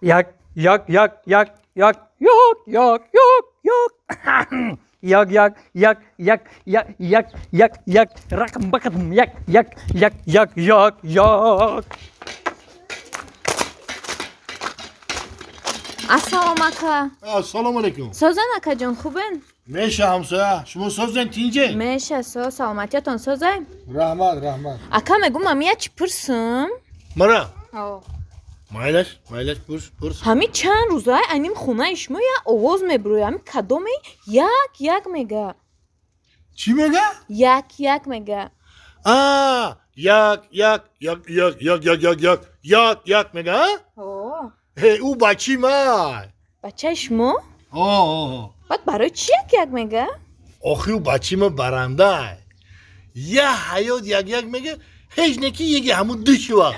Як як як як як як як як як як як як як як як як як рақам бақадм як як як як як як. Ассалом ака. Ассалому алайкум. Созан акаҷон, хубен? Меша ҳамсоя, шумо созен тинҷе? Меша со, саломатиятон созай? Раҳмат, раҳмат. Ака мегум ами я чӣ пурсум? Мара? О. Майлаш, майлаш, пурс, пурс. Ҳами чанд рӯзай аним хонаи шумо я овоз мебурӯй, ами кадоме як як мега. Чӣ мега? Як як мега. А, як як як як як як як як як як мега, а? О. Ҳе, ӯ бачи май. Бачаи шумо? О. Баъд барои чӣ як як мега? Охи ӯ бачи ма барандай. Я ҳаёт як як мега, ҳеҷ не ки еги ҳамун ду шува.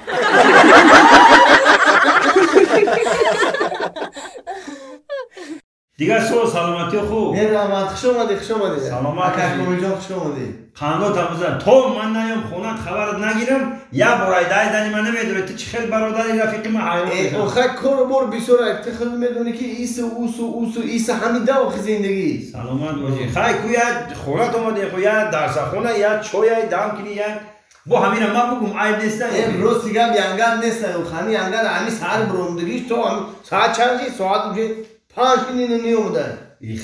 Дигар суол, саломатӣ хуб? Не, раҳмат, хуш омадӣ, хуш омадӣ. Саломат. Ака Комилҷон, хуш омадӣ. Қандота бизан. То ман наём хонат хабарат нагирам, як бор айдаи зани ман намедонӣ. Ту чӣ хел бародари рафиқи ман ҳайрон мешавам. Охай кору бор бисёр ай. Ту худ медонӣ ки ису усу усу иса ҳамин да охи зиндагӣ. Саломат бошӣ. Хай ку як хонат омадӣ, ху як дарсахона, як чой дам кунӣ, як бо ҳамина ман бугум айб неста. Рости гап янгар неста. Ҳами янгар ҳами саҳар биромдагиш то соат чанд ши? Соат уже 5 кини ниомуда.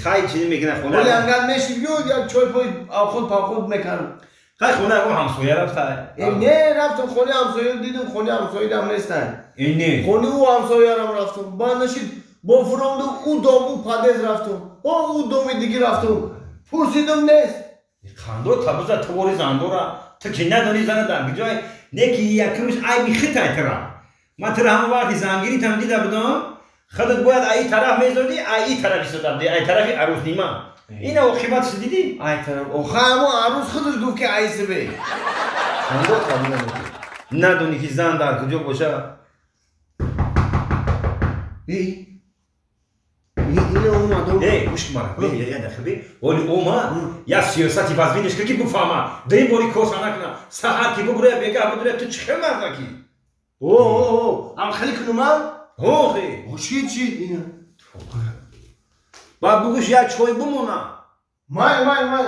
Хай чизи мекунад хона. Оли ангар мешид ю як чой пой авход павход мекард. Хай хона ягон ҳамсоя рафта? Не, рафтам хонаи ҳамсоя, дидам хонаи ҳамсоядам нестан. Не. Хонаи ӯ ҳамсоярам рафтам. Баъд нашид бо фуромду ӯ дом ӯ подъезд рафтам. О ӯ доми диги рафтам. Пурсидам нест. Қандо табуза тувори зандора. Ту ки надонӣ зана дар куҷой? Не ки якумш айби хитай тира. Ман тира ҳама вақти зангиритам дида будам. Худат бояд ай тараф мезодӣ, ай тараф истода будӣ, ай тарафи арӯснима. Ина оқибатш дидӣ? Ай тараф. Оха ҳамо арӯс худаш гуфт ки ай сибе. Қандо табуза надонӣ ки зан дар куҷо боша. Э, гӯш мара, я дақиқа. Оли ома я сиёсати вазвиниш ки буфаҳма. Дим бори коса накуна. Саҳар ки бубуря, бегаҳ бубуря, ту чӣ хел мардаки? О, о, о, ам хеле кунума? Охи. О, чӣ, чӣ, ина. Баъд бугӯш як чой бумона. Май, май, май.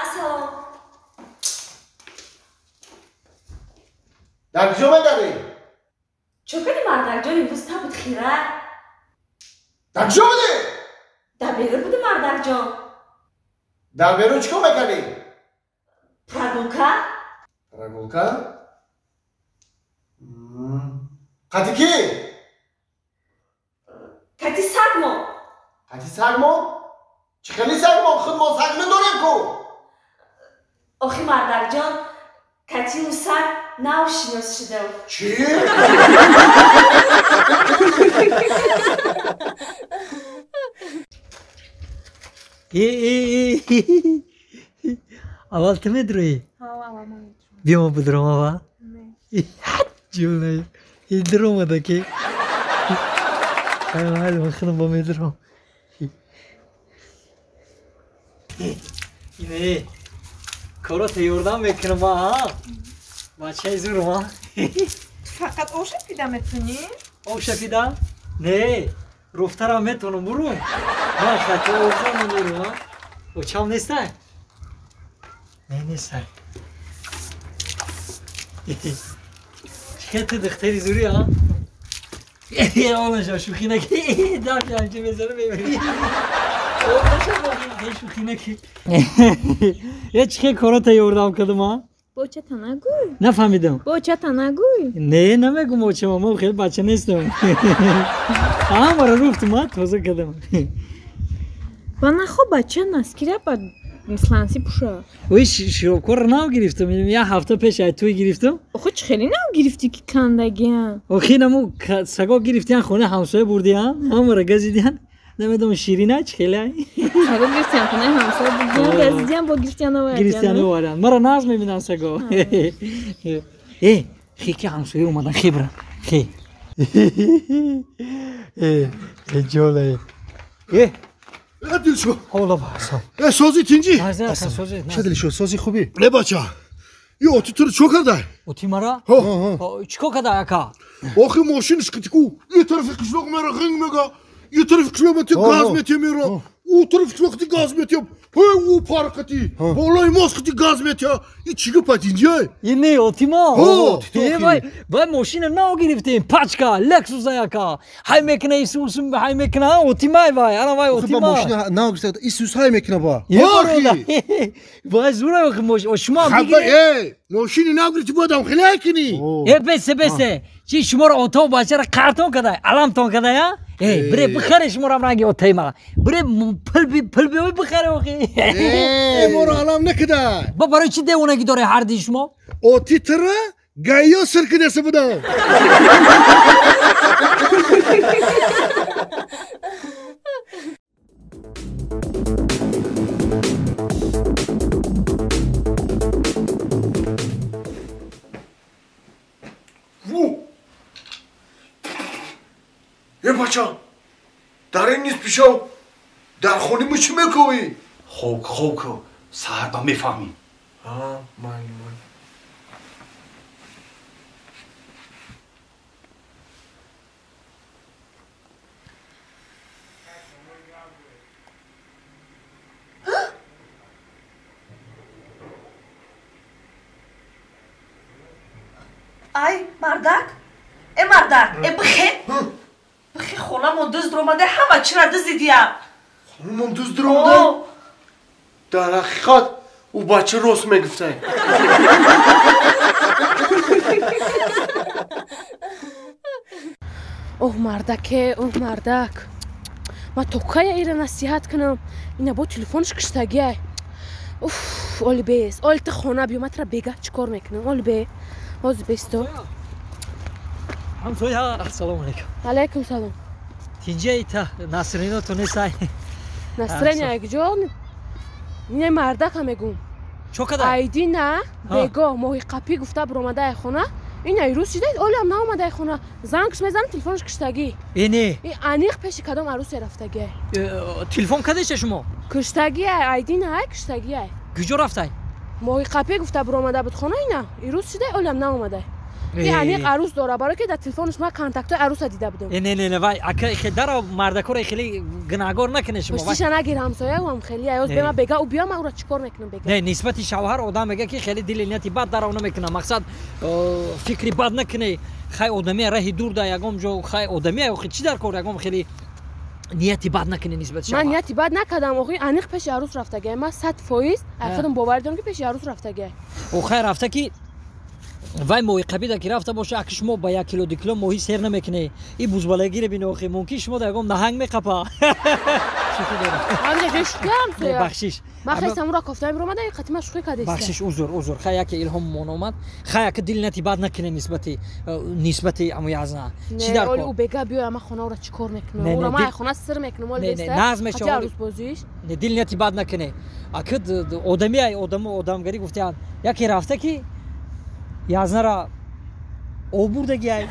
Ассалом. Дар куҷо медарӣ? Чо кардӣ мардакҷон, имрӯз табут хира? Дар куҷо будӣ? Дар берун будӣ мардакҷон. Дар берун чӣ кор мекардӣ? Прогулка? Прогулка? Қати кӣ? Кати сагмо. Кати сагмо? Чӣ хели сагмо? Худ мо саг надорем ку. Охи мардакҷон, кати ӯ саг нав шинос шудам. Чӣ? Аввал ту медурӯӣ? Аввал ман медурам. Биё ма будурам аввал? Ҷулай, дуромада ки. Хай, ман худам бо медурам. Ине, корота ёрдам мекунам, а? Бачаи зурам, а? Фақат об шапида метунӣ? Об шапида? Не, руфтарам метонам бурум. Ман хато обзам бурум, а? Очам нестай? Не, нестай. Чӣ ту духтари зурӣ, а? Онаша шӯхӣ накӣ, дафи ҳамчи мезанам мебарӣ. Онаша шӯхӣ накӣ. Е чӣ хел корота ёрдам кардам, а? Бочата нагӯй. Нафаҳмидам. Бочата нагӯй. Не, намегум очама, ман хеле бача нестам. Ҳамаро руфтум, а, тоза кардам. Ба нахо бача наскира ба сланси пуша. Ой, широбкорро нав гирифтам, як ҳафта пеш ай туй гирифтам. Охо чӣ хеле нав гирифтӣ ки кандагиам? Охи наму саго гирифтиян, хонаи ҳамсоя бурдиян, ҳамаро газидиян. Намедонам ширина чӣ хеле ай. Саго гирифтиян, хонаи ҳамсоя бурдиян, газидиян, бо гирифтиян овардиян. Гирифтиян овардиян. Маро нағз мебинанд саго. Э, хе ки ҳамсоя омадан, хе бира, хе. Э, ҷоле. Э, Дилшо. Ҳола баҳсам. Э, сози тинҷӣ? Сози. Ча Дилшо, сози хубӣ? Не бача. И оти туро чо карда? Оти мара? Чико карда ака? Охи мошинаш қитику, и тарафи қишлоқ мера ғинг мега, и тарафи қишлоқ мети газ мети мера, у тарафи қишлоқ ти газ мети, ҳей у парқати, болои мост қити газ мети, и чӣ гапат инҷа? Не, оти ма. Е вай, вай мошина нав гирифтем, пачка, Лексус ака. Ҳай мекна Исус, ҳай мекна, оти май вай, ана вай оти ма. Мошина нав гирифта, Исус ҳай мекна ба. Охи. Вай зура охи мошина, шумо бигиред. Э, мошини нав гирифти бодам хеле кини. Э, бесе, бесе. Чи шуморо ото бачара қартон кадай, аламтон кадай, а? Э, бре бихаре шуморо ранги отаи ма. Бре пул биёй бихаре охи. Э, моро алам накидай. Ба барои чи девонагӣ доре ҳарди шумо? Оти тира гайё сир кидаса будам. Е бача, дар ин нисфи шаб дар хони мо чӣ мекунӣ? Хоб, хоб ку, саҳар ба мефаҳмӣ. Майли, майли. Ай, мардак? Э, мардак, э, бихе? Бихе, хонамон дузд ромада, ҳама чира дуздидиям. Хонамон дузд ромада? Дар ҳақиқат ӯ бача рост мегуфтай. Оҳ, мардаке, оҳ, мардак. Ман то кая ира насиҳат кунам? Ина бо телефонш киштагиай. Уф, оли бес, оли ту хона биё, ман тура бега чӣ кор мекунам? Оли бе. Ҳозир бесто. Ҳамсоя, ассалому алайкум. Алайкум салом. Тинҷаи та Насрино ту несай? Насрин якҷо? Не мардака мегум. Чо када? Айдина бего моҳи қапӣ гуфта биромадаи хона. Ин айрӯз шида, олиам наомадаи хона. Зангш мезанам, телефонш киштагӣ. Э не. И аниқ пеши кадом арӯсе рафтагиай. Телефон кадеша шумо? Киштагиай, айдина ай киштагиай. Куҷо рафтай? Моҳи қапӣ гуфта биромада буд хона ина. Ирӯз шида, олиам наомадай. И аниқ арӯс дора, барое ки дар телефонаш ман контактҳои арӯса дида будам. Э, не, не, не, вай, ака хе дара мардакоро хеле гунаҳгор накунед шумо. Пуштиша нагир ҳамсояам хеле, аёз бема бега ӯ биё, ман ӯро чӣ кор мекунам бега? Не, нисбати шавҳар одам мега ки хеле дили нияти бад дарав намекунам. Мақсад фикри бад накунӣ. Хай одами раҳи дур да ягом ҷо, хай одами охи чӣ дар кор ягом хеле нияти бад накунӣ нисбати шавҳар. Ман нияти бад накардам, охи аниқ пеши арӯс рафтагиай. Ман 100% ай худам боварӣ дорам ки пеши арӯс рафтагиай. Ӯ хай рафта ки вай моҳи қабида ки рафта боша, аки шумо ба 1 кило 2 кило моҳӣ сер намекунӣ. И бузбалагире бин охи, мумкин шумо да ягом наҳанг меқапа. Шӯхӣ дорам. Ҳамҷа ҷои шӯхӣ ҳамсоя. Бахшиш. Ман хеле самура кофта меомада, и қатима шӯхӣ кардеста. Бахшиш, узр, узр. Хай яке илҳом мон омад. Хай аки дил нати бад накунӣ нисбати аму язна. Чӣ дар кор? Не, оли ӯ бега биёя, ман хона ӯра чӣ кор мекунам? Ӯра ман хона сир мекунам, оли беста. Наз мешава. Арӯс бозиш. Не, дил нати бад накунӣ. Аки одами ай одаму одамгарӣ гуфтаанд. Яке рафта ки язнара об бурдагиай.